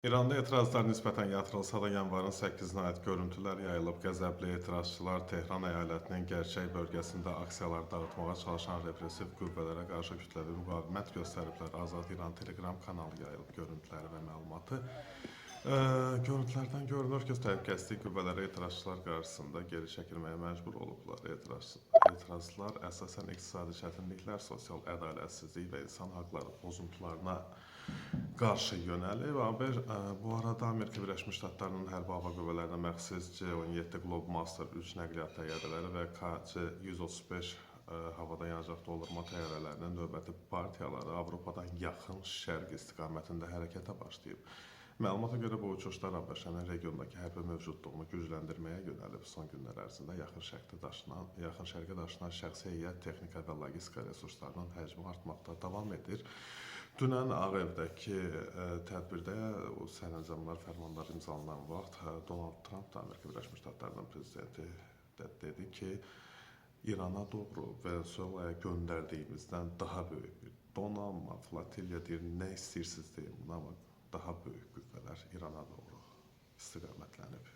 İranda etirazlar nisbətən yatırılsa da yanvarın 8-nə aid görüntülər yayılıb. Qəzəbli etirazçılar Tehran əyalətinin gerçək bölgəsində aksiyalar dağıtmağa çalışan repressiv qüvvələrə qarşı kütləvi müqavimət göstəriblər. Azad İran Telegram kanalı yayılıb görüntüləri və məlumatı. Görüntülərdən görünür ki, təhlükəsizlik qüvvələri etirazçılar qarşısında geri çəkilməyə məcbur olublar. Etirazlar əsasən iqtisadi çətinliklər, sosial ədalətsizlik və insan haqları pozuntularına qarşı yönəlib. Haber, bu arada Amerika Birləşmiş Ştatlarının hərbi hava qüvvələrinə məxsus C-17 Globemaster 3 nəqliyyat təyyarələri və KC-135 havada yanacaq doldurma təyyarələrinin növbəti partiyaları Avropadan Yaxın Şərq istiqamətində hərəkətə başlayıb. Məlumata görə bu uçuşlar ABŞ-nin regiondakı hərbi mövcudluğunu gücləndirməyə yönəlib. Son günlər ərzində Yaxın Şərqə daşınan şəxsi heyət, texnika və logistika resurslarının həcmi artmaqda davam edir. Dünən Ağ Evdəki tədbirdə o sərəncamlar, fərmanlar imzalanan vaxt Donald Tramp da, Amerika Birləşmiş Ştatlarının prezidenti də dedi ki, İrana doğru Venezuelaya göndərdiyimizdən daha böyük bir donanma, flotilya deyir, nə istəyirsiniz deyin buna, amma daha böyük qüvvələr İrana doğru istiqamətlənib.